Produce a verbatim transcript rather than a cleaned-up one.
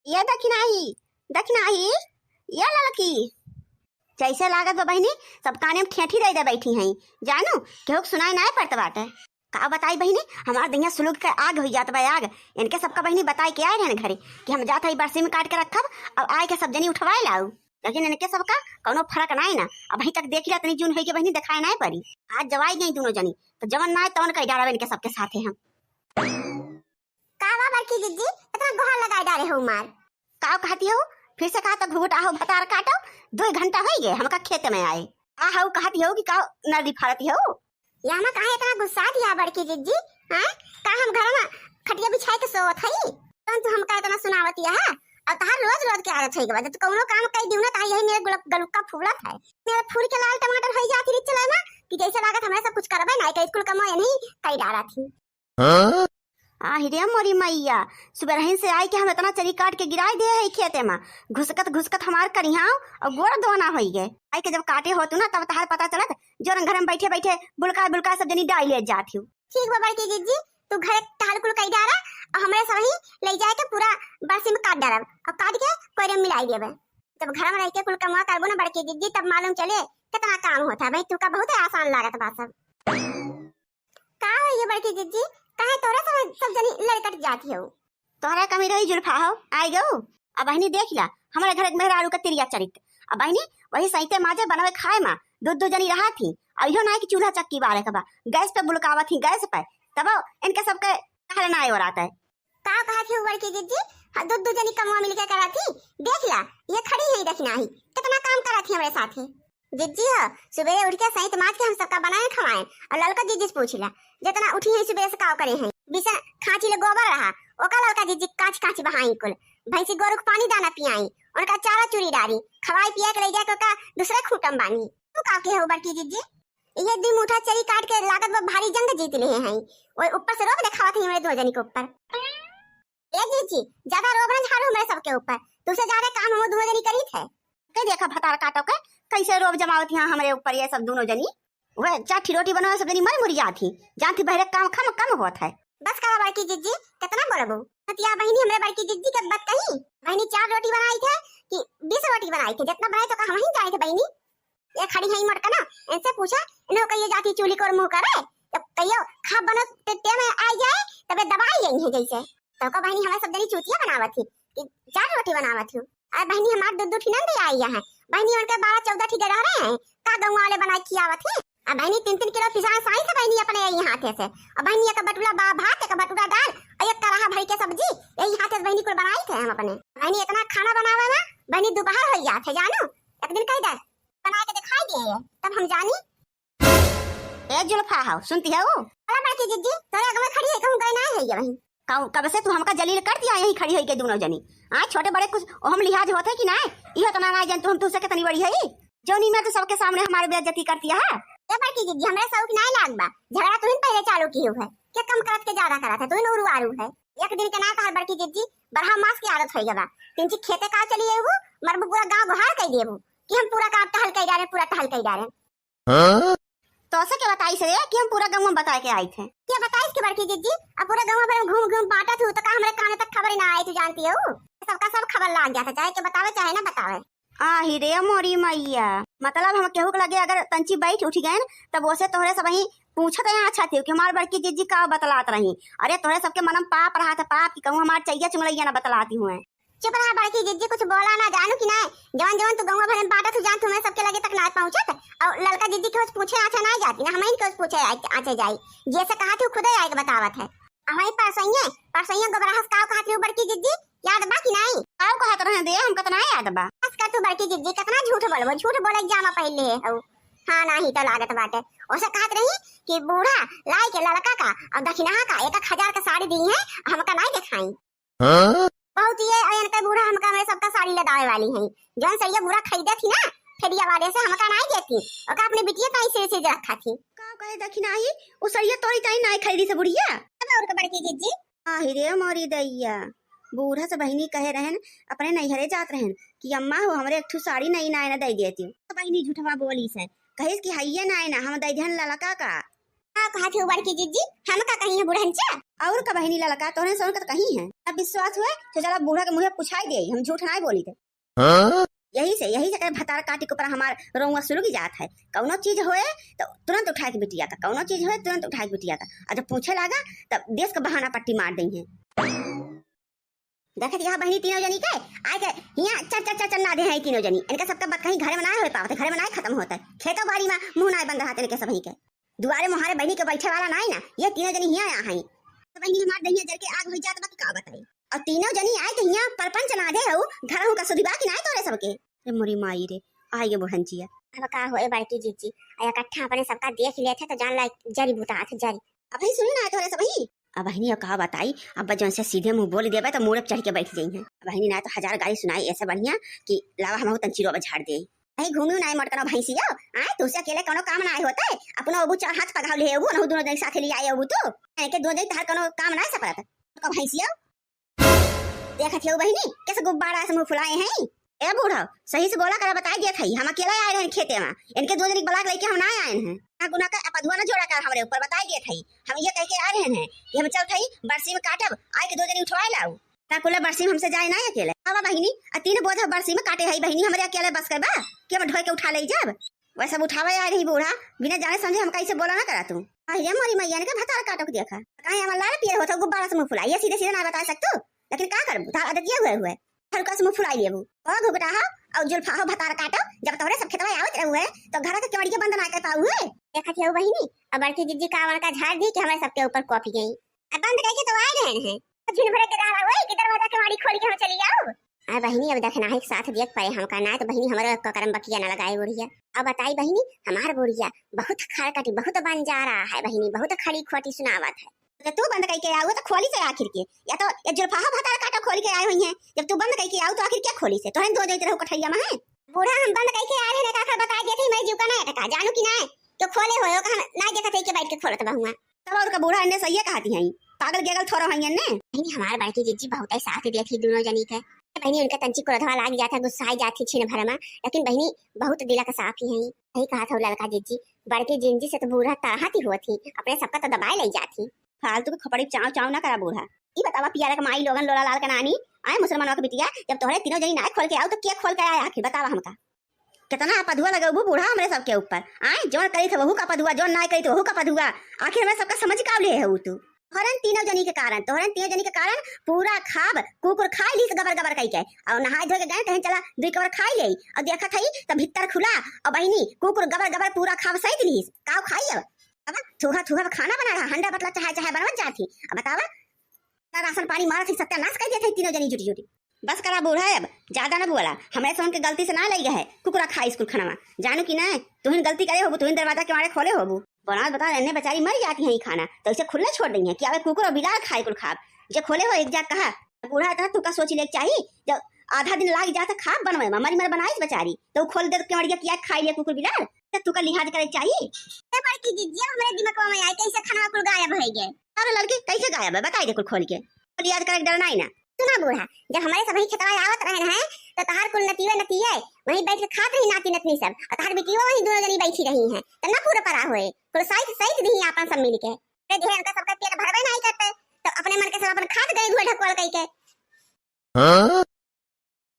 ये दखिनाही, दखिनाही, ये ललकी। जैसे लागत बा बहिनी, सब काने में ठेठी दे दे बैठी हैं। जानू, केहू के सुनाई नाय पड़त बाटे। का बताई बहिनी, हमार दहिया सुलुग के आग होई जात बा आग। इनके सबका बहिनी बताई के आए रहन घरे कि हम जात हई बरसी में काट के रखब, अब आए के सब जनी उठवाए लाऊ। लेकिन इनके सबका कौनो फर्क नाई ना। अबहीं तक देखि ला, इतनी जून होई के बहिनी देखाए नाई पड़ी। आज जवाई गई दोनों जनी, तो जवन नाई तवन कई डारब इनके सबके साथे हम। का बा बड़की जिज्जी, इतना गोहार लगाए डारे हो मार? का कहती हो? फिर से कहा तो घुघुट आहो भतार काटो। दो घंटा होई गए हमका खेत में आए। आ हऊ कहती हो कि का नरदी फाड़ती हो? या ना काहे इतना गुस्सात या बड़की जिज्जी? हैं? का हम घर में खटिया बिछाए के सोवत हई? कौन तू हमका इतना सुनावत या है? और तहार रोज रोज के आदत है के बाद तू कौनो काम कई दियो ना, तहार यही मेरे गुल-, गलुक्का फूलत है। मेरे फूल के लाल टमाटर होई जाती रे चला ना कि जैसे लागत हमरा सब कुछ करबे ना, कई कुल कमाए नहीं कई डारा थी। हाँ? आहि रे मोरी मैया, सुबह से आई के हम इतना चरी काट के गिराए दे है खेते में, घुसकत घुसकत हमार करिहाव और गोड़ दोना होई गए। आई के जब काटे होतू ना, तब तहार पता चलत, जोरन घर में बैठे बैठे बुलका बुलका सब जनी डाई ले जात हूँ। ठीक बा बड़की जिज्जी, तू घर टहल कुल कई डारा और हमरे सब ही ले जाए के पूरा बरसी में काट डारब और काट के कोयरे में मिलाई देबे। जब घर में रह के कुल कमवा करबो ना बड़की जिज्जी, तब मालूम चले कितना काम होता है भाई, तू का बहुत आसान लागत बा सब। का हो ये बड़की जिज्जी, काहे तोरा सब, सब जनी लड़कट जाती हो? तोहरा कमी रही जुल्फा हो, आई गऊ। अब बहिनी देख ला, हमारे घर के मेहरारू का तिरिया चरित्र। अब बहिनी वही सैते माजे बनवे खाए मा, दो दो जनी रहा थी। अब इहो ना है कि चूल्हा चक्की बारे के बा, गैस पे बुलकावत थी, गैस पे। तब इनके सबके कहल ना आए और आता है। का कहा थी बड़की जिज्जी? हाँ, दो दो जनी कमवा मिलके करा थी। देख ला, ये खड़ी है दखिनाही, कितना काम करा थी हमारे साथे। जिज्जी हो, सुबेरे उठ के सैत माज के हम सबका बनाए खवाए और ललका जिज्जी से पूछिला, जितना उठी है सुबेरे से काव करे हैं? बिसन खांची ले गोबर रहा, ओका ललका जिज्जी कांच कांच बहाई कुल। भैंसी गोरु के पानी दाना पियाई, उनका चारा चूरी डारी, खवाई पिया के ले जाके ओका दूसरे खूंटम बानी। तू का के हो बड़की जिज्जी? ये दी मुठा चरी काट के लागत बा भारी जंग जीत ले हैं। वो ऊपर से रोब देखावत है हमरे दो जनी के ऊपर। ए जीजी, ज्यादा रोब न झाड़ू हमरे सबके ऊपर, तुसे ज्यादा काम हम दुनो जनी करी थे। के देखा भतार काटो के, कैसे रोब जमावत यहाँ हमरे ऊपर ये सब दुनो जनी। वह चाठी रोटी बनावे सब जनी मर मुरिया थी, जानती बहरे काम खम कम होत है। बस करा बड़की जिज्जी, कितना बोलबू? हतिया बहिनी हमरे बड़की जिज्जी के बात कही, बहिनी चार रोटी बनाई थे कि बीस रोटी बनाई थे, जितना बनाई तो का हम ही जाए थे बहिनी। ये खड़ी है मोटका ना, इनसे पूछा, इन्हों कहियो जाती चूल्ही को मुंह करे, जब कहियो खा बनो टेटे में आ जाए, तबे दबाई गई है जैसे। तो का बहिनी हमारे सब जनी चूतिया बनावत थी कि चार रोटी बनावत हूँ। अरे बहिनी हमार दो दो ठी नंद आई है, बहिनी उनके बारह चौदह ठी रह रहे हैं, का गौवा वाले बनाए खियावत है। अब बहिनी तीन तीन किलो पिसान साई थे बहिनी अपने यही हाथे से, और बहिनी एक बटुला बा भात, एक बटुला दाल, और एक कराहा भर के सब्जी, यही हाथे से बहिनी कुल बनाई थे हम अपने। बहिनी इतना खाना बनावे में बहिनी दोपहर हो जात है जानू, एक दिन कह दे बना के दिखाई दिए, तब हम जानी। ए जुल्फा हो, सुनती हो? अरे बड़की जिज्जी, तोरे आगे में खड़ी है, कहूँ गए ना है ये वहीं। कहूँ, कब से तू हमका जलील कर दिया, यहीं खड़ी है के दोनों जनी। आ, छोटे बड़े कुछ ओहम लिहाज होते कि ना? इहो तो ना, ना जान तू हम तुझसे कितनी बड़ी है। जोनी में तो सबके सामने हमारे बेइज्जती करती है। ए बड़की जिज्जी, हमरे शौक ना लाग बा। झगड़ा तुहिन पहले चालू की हुआ है। क्या कम करत के ज्यादा करत है? तुहिन उरुआरू है। एक दिन के ना कहल बड़की जिज्जी, बरहा मास की आदत होई गवा। तिनची खेते का चली जेबू, मरबू पूरा गांव गुहार कई देबू कि हम पूरा काम टहल कई डारे, पूरा टहल कई डारे। हाँ? तो ऐसे के बताइस रे कि हम पूरा गांव में बताए के आई थे। क्या बताइस के बड़की जिज्जी? अब पूरा गांव भर में घूम घूम बांटत हूँ तो का हमरे काने तक खबर ही ना आई, तू जानती हो? सबका सब खबर लाग जाता, चाहे के बतावे चाहे ना बतावे। आही रे मोरी मैया, मतलब हम केहू के लगे अगर तंची बैठ उठ गए तब वैसे तोहरे सब ही पूछत यहाँ अच्छा थी कि हमार बड़की जिज्जी का बतलात रही। अरे तोहरे सबके मनम पाप रहा था, पाप की कहूँ हमार चैया चुंगलैया ना बतलाती हुए। चुप रहा बड़की जिज्जी, कुछ बोला ना जानू कि ना। जवन जवन तू गौवा भर में बांटत हूँ जान, तुम्हें सबके लगे तक ना पहुँचत। और ललका जिज्जी के कुछ पूछे आछे ना जाती ना, हम इनके कुछ पूछे आछे जाई। जैसे कहा थी खुदे आए के बतावत है। हमारी परसैया, परसैया गोबरहस काव कहा थी बड़की जिज्जी, याद बा कि नहीं? काव कहत रहे दे, हमका तो ना याद बा। बस कर तू बड़की जिज्जी, कितना झूठ बोलबो, झूठ बोले के जामा पहले है। हाँ, नाही तो लागत बाटे। ओसे कहत रही कि बूढ़ा लाई के लड़का का और दखिनहा का एक एक हजार का साड़ी दी है, हमका नहीं दिखाई। हाँ? बहुत ये अयन के बूढ़ा हमका, हमरे सबका साड़ी लदावे वाली है। जौन सड़िया बूढ़ा खरीदे थी ना, फेरिया वाले से हमका नहीं देती, ओका अपने बिटिया ताई से, से रखा थी। का कहे दखिनहा ही, उ सड़िया तोरी ताई नहीं खरीदी से बुढ़िया। अब और का बड़की जिज्जी। आही रे मोरी दैया, बूढ़ा से बहिनी कहे रहन, अपने नैहरे जात रहन कि अम्मा हो हमरे एक ठू साड़ी नई नाय न दे देती। तो बहिनी झूठवा बोली से, कहिस कि हइये नाय ना, हम दे देहन ललका का। का कहत हो बड़की जिज्जी, हम का कही है बुढ़नचा? और का बहिनी ललका, तोहरे सोन का तो कही है। अब विश्वास हुए तो चला बूढ़ा के मुँहे पुछाई दे, हम झूठ नाहीं बोली थे। हाँ? यही से, यही से कहे भतार काटी के ऊपर हमार रोंवा सुलुग जात है। कौनो चीज होए तो तुरंत उठाए के बिटिया का, कौनो चीज होए तुरंत उठाए के बिटिया का। और जब पूछे लागा तब देश का बहाना पट्टी मार दई है। देखत यहाँ बहिनी तीनों जनी के आए के हियाँ चर चर चर चर नादे हैं तीनों जनी। इनका सबका बात कहीं घरे में ना होए पावत, घरे में ना खत्म होता है। खेतों बाड़ी में मुँह ना बंद रहते इनके सबही के। दुआरे मुहारे बहिनी के बैठे वाला नाई ना, ये तीनों जनी हियाँ आ हैं। तो बहिनी हमार दहिया जर के आग होई जात बा कि का बताई। और तीनों जनी आए के हियाँ परपंच नादे हऊ, घर हूँ का सुधी बा कि नाई तोरे सबके। रे मोरी माई रे, आए गे बुढ़नचिया। अब का होए बड़की जिज्जी, आ इकट्ठा अपने सबका देख लेत है तो जान ला जरी बुतात जरी। अबही सुनी ना तोरे सबही। अब बहिनी अब का बताई, अब जौन से सीधे मुँह बोल देबे तो मूड़े पे चढ़ के बैठ जइहैं। अब बहिनी ना तो हजार गाली सुनाई ऐसे बढ़िया कि लावा हमहू तन चिरो झाड़ दे। कहीं घूमी ना मटकनो भैंसियो, आए तुझसे अकेले कोनो काम ना आए होते, अपनो अबू चार हाथ पगाव ले अबू, नहु दोनों जन साथे ले आए अबू तू। इनके दोनों जन तहार कोनो काम ना सपरत। तो भैंसियो, देखत हो बहिनी, कैसे गुब्बारा से मुँह फुलाए हैं। ए बूढ़ा, सही से बोला करा, बताई देत हई, हम अकेले आए रहन खेते में, इनके दो जनी के बलाक लेके हम ना आए हैं। ना गुना का अपधुआ ना जोड़ा कर हमरे ऊपर, बताई देत हई, हम ये कह के आ रहे हैं कि हम चलत हई बरसी में काटब, आए के दो जनी उठवाए लाऊ। ना कुला बरसी में हमसे जाए ना अकेले। आवा बहिनी, आ तीन बोझ बरसी में काटे हई बहिनी, हमरे अकेले बस के बा कि हम ढोए के उठा ले जाब? वैसे अब उठावे आए रही बूढ़ा, बिना जाने समझे हम कैसे बोला ना करा तू। अरे मोरी मैया ने के भतार काटो के देखा। काहे हमार लाल पियर होत हो, गुब्बारा से मुँह फुलाई, ये सीधे सीधे ना बता सकतू, लेकिन का करबू, तार आदत ये हुए हुए। हल्का से मुँह फुलाई लेबू। ओ घुघटा हो, और जुल्फा हो भतार काटो, जब तोहरे सब खेतवा आवत रहुए, तो घर के केवड़िया बंद ना कर पाऊ हुए। देखत हो बहिनी, अब बड़की जिज्जी का उनका झाड़ दी कि हमारे सबके ऊपर कॉपी गई। अब बंद करके तो आए रहे हैं। झिन भरे के रहा हुए कि दरवाजा केवाड़ी खोल के हम चली आओ। आ बहिनी, अब देखना है साथ दियक पड़े हमका, ना तो बहिनी हमारे को करम बकिया ना लगाए बुढ़िया। अब बताई बहिनी, हमार बुढ़िया बहुत खार कटी, बहुत बंजारा है बहिनी, बहुत खड़ी खोटी सुनावत है। तो तू बंद करके आओ तो खोली से आखिर के, या तो ये जुल्फाहा भतार काटो खोल के आए हुई हैं। जब तू बंद करके आओ तो आखिर क्या खोली से? तोहन दो जैत रहो कठैया में है। बूढ़ा हम बंद करके आ रहे हैं, का बता देते हैं, मैं जीव का ना अटका, जानू कि ना, तो खोले होयो का हम ना देखत है कि बैठ के खोलत बहुआ। तब और का बूढ़ा अन्ने सही कहती हैं, पागल गेगल थोड़ा हैं अन्ने। नहीं, हमार बड़की जिज्जी बहुत ही साथ देती दोनों जनी के। बहिनी उनका तंची क्रोधवा लाग जाता, गुस्सा जाती छिन भर में, लेकिन बहिनी बहुत दिल का साफ ही हैं। सही कहा था ललका जिज्जी, बड़की जिंजी से तो बूढ़ा तरहत ही होती, अपने सबका तो दबाए ले जाती। फालतू के खपड़ी चाव चाव ना करा बूढ़ा। ई बतावा पियारा के माई लोगन लोला लाल के नानी, आए मुसलमानवा के बिटिया, जब तोहरे तीनों जनी ना खोल के आओ तो के खोल के आए आखिर बतावा हमका। कितना पधुआ लगबू बूढ़ा हमरे सबके ऊपर। आए, जौन करी थे वहू का पधुआ, जौन ना करी थे वहू का पधुआ। आखिर हमरे सबका समझ का ले है तू? तोहरन तीनों जनी के कारण, तोहरन तीनों जनी के कारण पूरा खाब कुकुर खाई लीस गबर गबर कई के। और नहाए धोए के गए कहीं चला दुई कबर खाई ले। और देखत हई त भीतर खुला और बहिनी कुकुर गबर गबर पूरा खाब सहित लीस। काव खाई अब? अब थूहा थूहा खाना बना रहा, हंडा बटला चाहे चाहे बनवत जात ही। अब बतावा, ना राशन पानी मारत ही, सत्यानाश कर देत ही तीनों जनी जुटी जुटी। बस करा बूढ़ा, अब ज्यादा ना बोला। हमरे से उनके गलती से ना लई गए है कुकुरा खाई स्कूल खाना। जानू कि ना, तुहिन गलती करे होबू, तुहिन दरवाजा के मारे खोले होबू। बनावत बतावत एन्ने बेचारी मर जाती है ई खाना, तो इसे खुले छोड़ देई है कि आवे कुकुर और बिलार खाए कुल खाब। जे खोले हो एक जाग कहा, बूढ़ा इतना तुका सोच ले के चाही, जब आधा दिन लाग जाता खाब बनवे में, मरी मर बनाइस बेचारी, तो खोल दे केवड़िया किया खाई ले कुकुर बिलार, तो तुका लिहाज करे के चाही। ए बड़की जिज्जी, अब हमरे दिमाग में आई कैसे खाना कुल गायब हो गए। अरे लड़की कैसे गायब है, बताई दे कुल खोल के, लिहाज करे के डर नहीं ना। सुना बूढ़ा, जब हमारे सबही खेतवा आवत रहे हैं, तो तहार कुल नतिये नतिये वहीं बैठ के खात रही नाती नतनी सब, और तहार बिटियो वहीं दोनों जनी बैठी रही हैं, तो ना पूरा परा होए, कुल सहित सहित दी आपन सब मिल के। अरे जे इनका सबका पेट भरबे नहीं करते, तो अपने मन के सब अपन खात गए धुए ढकुआ कई के। हाँ?